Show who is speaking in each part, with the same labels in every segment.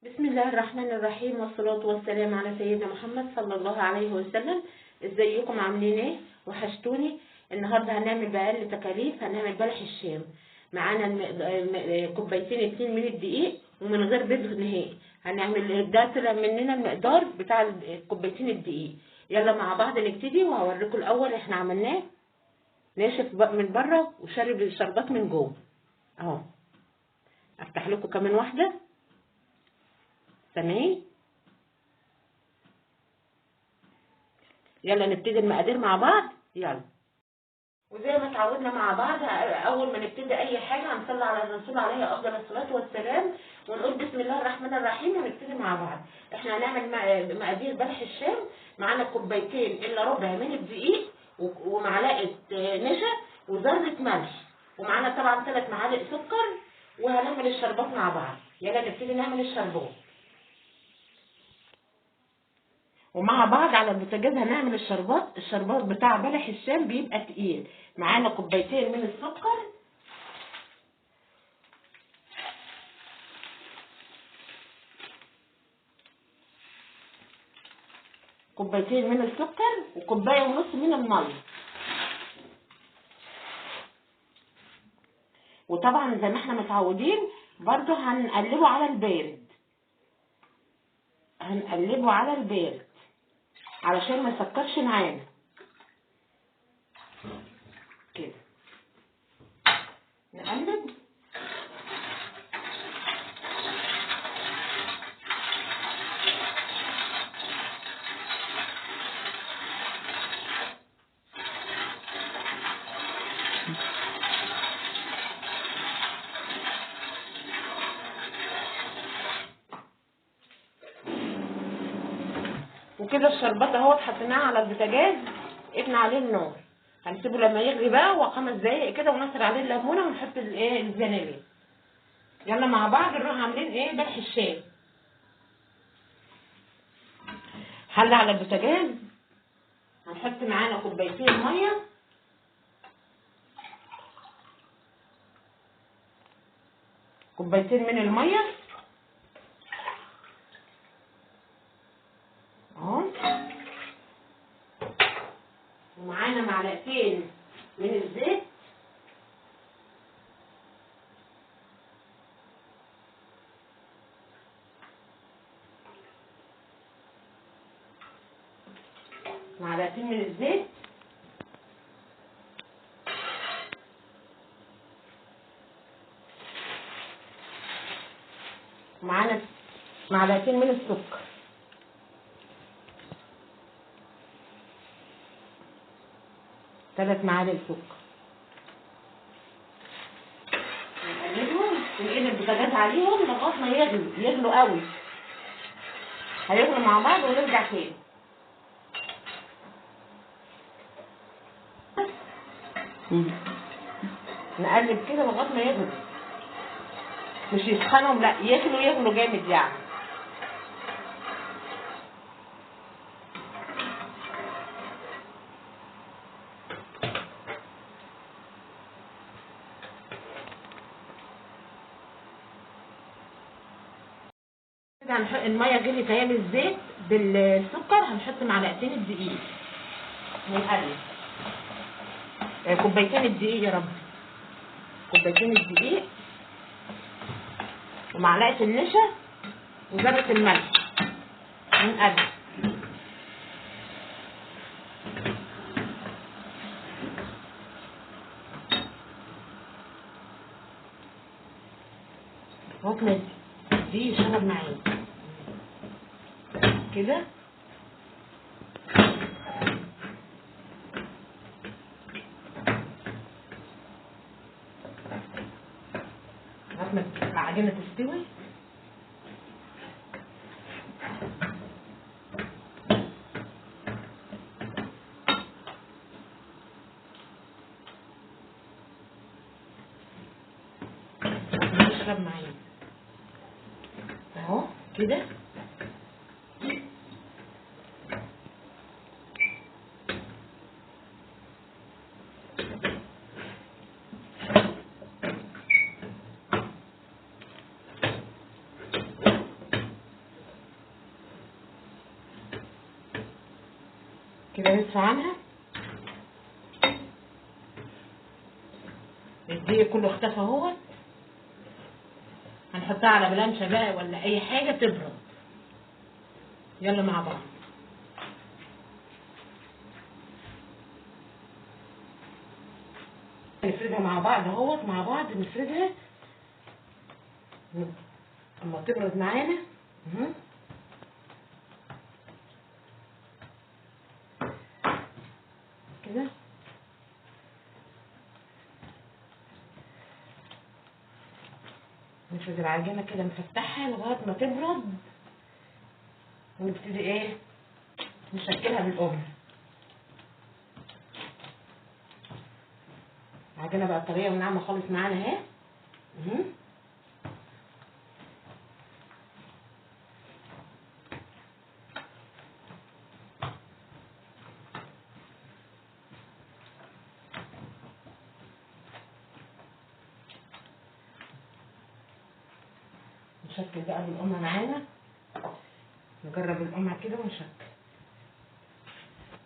Speaker 1: بسم الله الرحمن الرحيم، والصلاة والسلام على سيدنا محمد صلى الله عليه وسلم. ازيكم عاملين ايه؟ وحشتوني. النهارده هنعمل بأقل تكاليف، هنعمل بلح الشام. معانا كوبايتين 2 من الدقيق ومن غير بيض نهائي. هنعمل ده طلع مننا المقدار بتاع كوبايتين الدقيق. يلا مع بعض نبتدي، وهوريكم الاول احنا عملناه ناشف من بره وشارب الشربات من جوه اهو. افتح لكم كمان واحدة. تمام، يلا نبتدي المقادير مع بعض. يلا، وزي ما اتعودنا مع بعض، اول ما نبتدي اي حاجة هنصلي على الرسول عليه افضل الصلاة والسلام ونقول بسم الله الرحمن الرحيم ونبتدي مع بعض. احنا هنعمل مقادير بلح الشام. معانا كوبايتين الا ربع من الدقيق ومعلقة نشا وذره ملح، ومعانا طبعا 3 معالق سكر، وهنعمل الشربات مع بعض. يلا نبتدي نعمل الشربات ومع بعض على البوتاجاز. هنعمل الشربات. الشربات بتاع بلح الشام بيبقى تقيل. معانا كوبايتين من السكر، كوبايتين من السكر وكوبايه ونص من المية. وطبعا زي ما احنا متعودين برضو هنقلبه على البارد، هنقلبه على البارد علشان ما يسكرش معانا كده. نقلب. وكده الشربات اهوت حطيناه على البوتاجاز، قفنا عليه النار. هنسيبه لما يغلي بقى و5 دقايق كده، ونعصر عليه الليمونه ونحط الايه الفانيليا. يلا مع بعض نروح عاملين ايه بلح الشام. حله على البوتاجاز، هنحط معانا كوبايتين مية، كوبايتين من المية اهو، ومعانا معلقتين من الزيت، معلقتين من الزيت، معانا معلقتين من السكر، 3 معالق سكر. نقلبهم ونقلب البوتاجاز عليهم لغاية ما يغلوا، يغلوا قوي، هيغلوا مع بعض ونرجع تاني. نقلب كده لغاية ما يغلوا، مش يسخنهم، لا يغلوا، يغلوا جامد يعني. هنحط المية غليت اهي بالزيت بالسكر، هنحط معلقتين الدقيق ونقلب. كوبايتين الدقيق يا رب، كوبايتين الدقيق ومعلقة النشا وذره الملح ونقلب. اهو دي شرب معايا كده. لغاية ما العجينة تستوي. نشرب معايا اهو كده. كده نصف عنها. الدقيق كله اختفى اهوت. هنحطها على بلانشة بقى ولا اي حاجة تبرد. يلا مع بعض. نفردها مع بعض اهوت، مع بعض نفردها اما تبرد معانا. كده نفرد العجينة كده، نفتحها لغاية ما تبرد، ونبتدي ايه نشكلها بالقمع. العجينة بقى طرية وناعمه خالص معانا اهي. نشكل بقى بالقمع معانا، نجرب القمع كده ونشكل.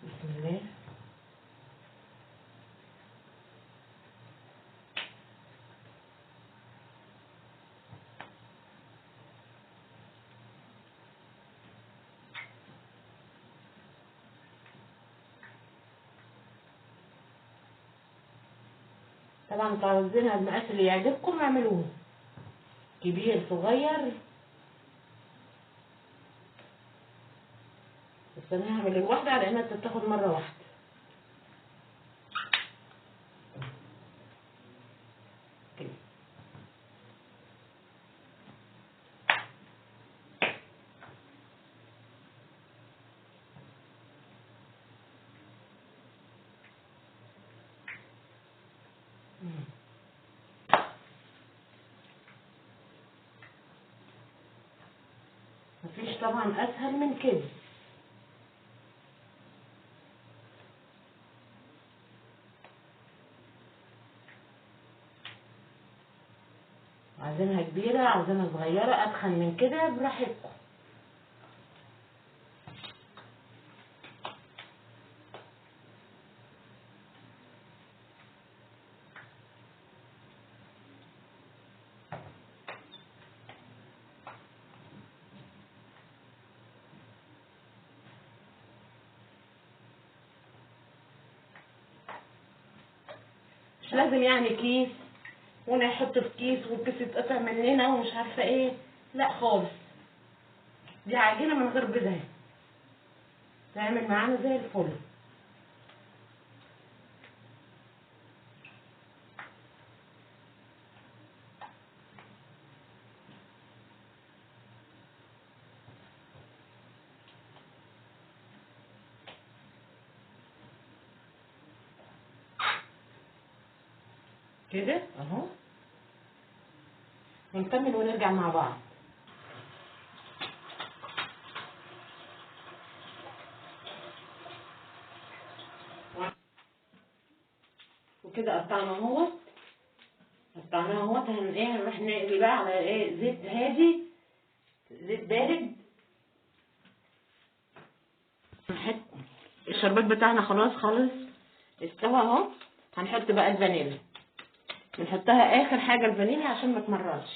Speaker 1: بسم الله. طبعا انتوا عاوزينها المقاس اللي يعجبكم اعملوه، كبير صغير، بس انا هعمل الواحدة على انها تتاخد مرة واحدة. كده مفيش طبعا اسهل من كده. عايزينها كبيرة عايزينها صغيرة، اتخن من كده براحتكم. مش لازم يعني كيس ونحطه في كيس والكيس يتقطع مننا ومش عارفه ايه، لا خالص، دي عجينه من غير بيض اهي، تعمل معانا زي الفل. كده اهو، ونكمل ونرجع مع بعض. وكده قطعنا اهوت، قطعناها اهوت. هنروح نقلي بقى على ايه، زيت هادي، زيت بارد. نحط الشربات بتاعنا خلاص خالص استوى اهو. هنحط بقى الفانيليا، بنحطها اخر حاجة الفانيليا عشان ما تمررش،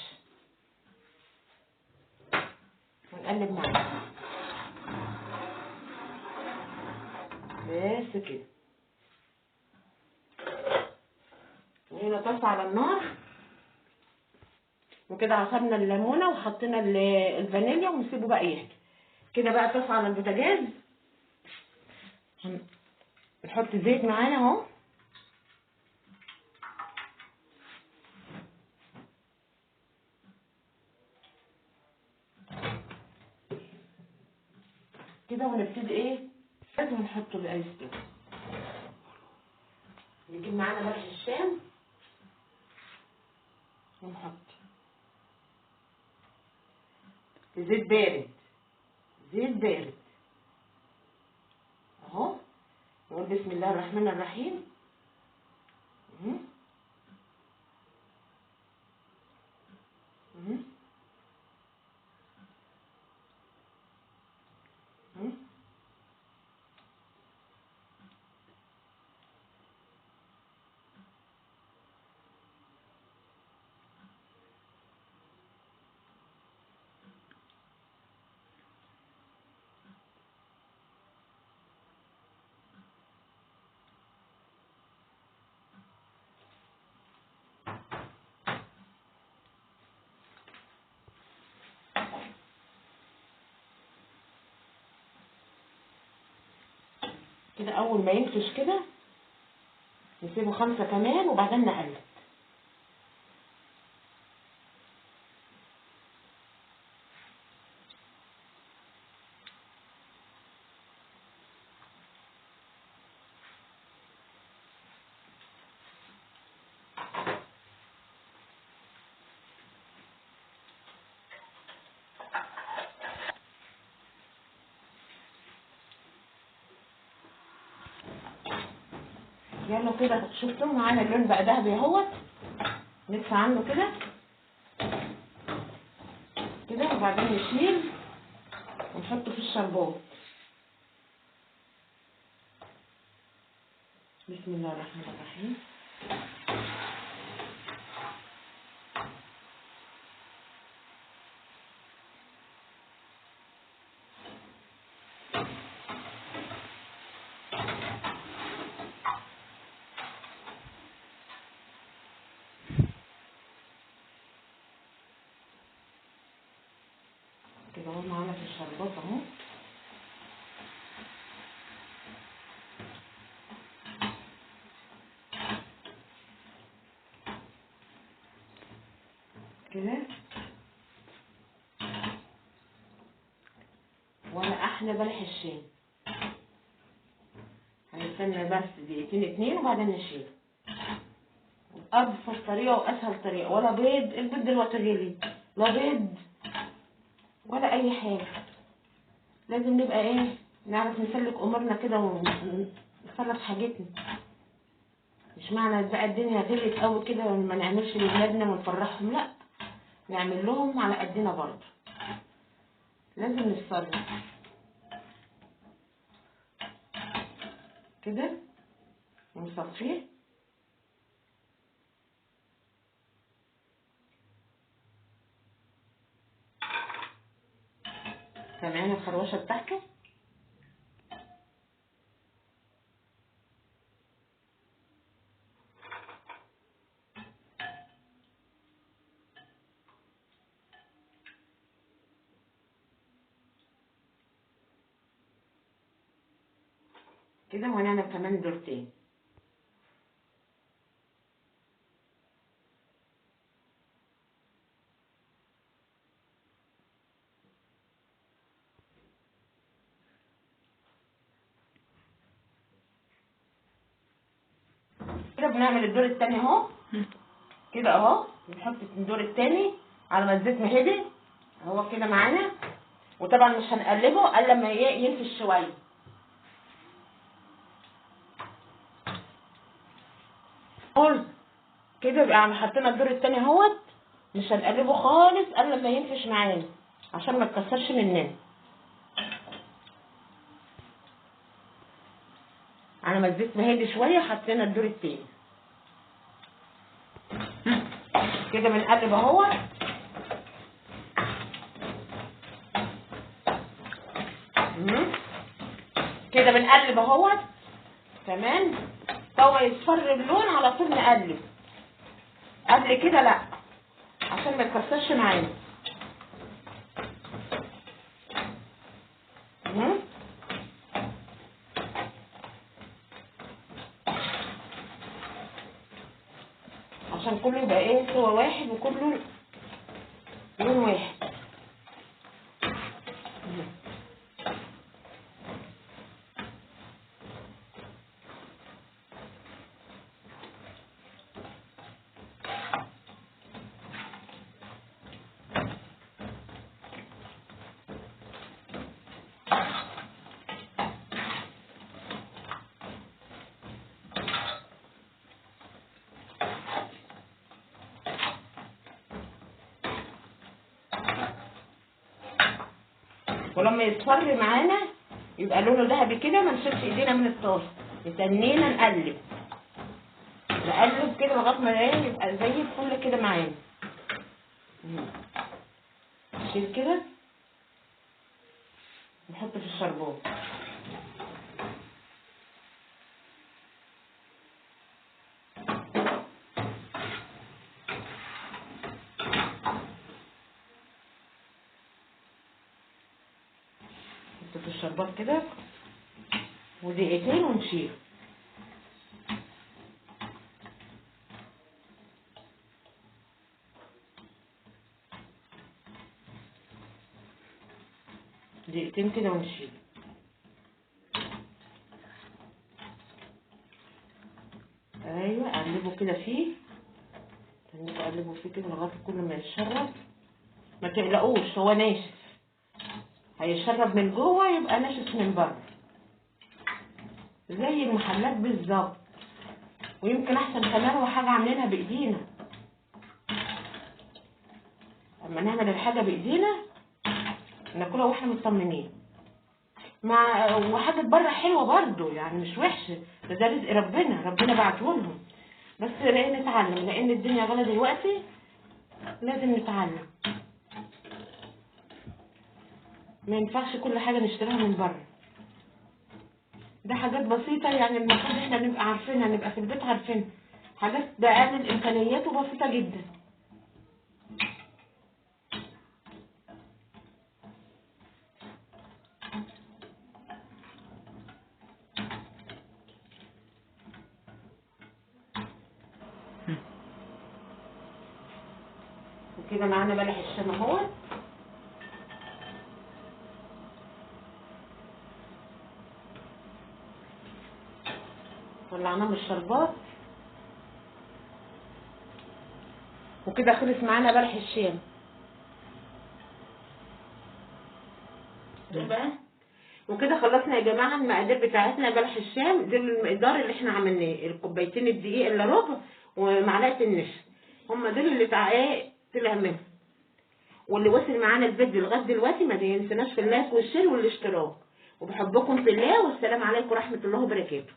Speaker 1: ونقلب معاها بس كده. وهنا طاسه على النار، وكده عصرنا الليمونه وحطينا الفانيليا ونسيبه بقى يهدى كده. بقى طاسه على البوتاجاز، هنحط زيت معانا اهو. كده ونبتدي ايه، لازم نحطه بقى يستوي. نجيب معانا بلح الشام ونحط زيت بارد، زيت بارد اهو. نقول بسم الله الرحمن الرحيم. كده اول ما ينفش كده نسيبه 5 كمان وبعدين نقلب. يلا كده شفتوا معانا اللون بقى ذهبي اهوت، ندفع عنه كده كده وبعدين نشيل ونحطه في الشربات. بسم الله الرحمن الرحيم. كده اهو معانا في الشربات اهو. كده ولا احلى بلح الشام. هنستنى بس دقيقتين 2 وبعدين نشيله. ابسط طريقه واسهل طريقه، ولا بيض، البيض دلوقتي غلي، لا بيض ولا اي حاجة. لازم نبقى ايه، نعرف نسلك امورنا كده ونخلص حاجتنا. مش معنى بقى الدنيا غلت قوي كده ما نعملش لولادنا ونفرحهم، لا نعمل لهم على قدنا برضه، لازم نتصرف كده ونصفيه. سامعين الخروشه بتاعته؟ كده وهنعمل كمان دورتين. كده بنعمل الدور التاني اهو كده اهو، بنحط الدور التاني على ما الزيت ما هدي اهو كده معانا. وطبعا مش هنقلبه الا لما ينفش شوية. كده يبقى حطينا الدور التاني اهوت، مش هنقلبه خالص الا لما ينفش معانا عشان ما يتكسرش مننا. على ما الزيت ما هدي شوية حطينا الدور التاني كده، بنقلب اهو. كده بنقلب اهوت تمام. طبعا يصفر اللون على طول نقلب، قبل كده لا عشان ما يتكسرش معانا. عشان كله يبقى ايه، سوا واحد وكله لون واحد. ولما يصفر معانا يبقى لونه ذهبي كده، ما نشيلش ايدينا من الطاسه، نستنينا نقلب نقلب كده لغاية ما يبقى زي الفل كده معانا. نشيل كده نحط في الشربات. في الشربات كده. ودقيقتين ونشيله. دقيقتين كده ونشيله. ايوه اقلبه كده فيه، اقلبه فيه كده لغاية كل ما يتشرب. ما تقلقوش هو ناشف، هيشرب من جوه يبقى ناشف من بره زي المحلات بالظبط، ويمكن احسن كمان، وحاجه عاملينها بايدينا. اما نعمل الحاجة بايدينا ناكلها واحنا مطمنين. مع وحاجه بره حلوة برضو يعني مش وحشة، ده رزق ربنا، ربنا بعته لهم. بس لان نتعلم، لان الدنيا غلا دلوقتي لازم نتعلم، ما ينفعش كل حاجة نشتريها من بره. ده حاجات بسيطة يعني المفروض احنا نبقى عارفينها، نبقى في البيت عارفينها، حاجات باقل الامكانيات وبسيطة جدا. وكده معانا بلح الشام اهو. طلعناه من الشربات. وكده خلص معانا بلح الشام. بقى وكده خلصنا يا جماعة المقادير بتاعتنا بلح الشام. ده المقدار اللي احنا عملناه، الكوبايتين الدقيق الا ربع ومعلقة النشا، هم دول اللي طلع منهم. واللي وصل معانا الفيديو لغاية دلوقتي ما ينسناش في ال like وال share والاشتراك. وبحبكم في الله، والسلام عليكم ورحمة الله وبركاته.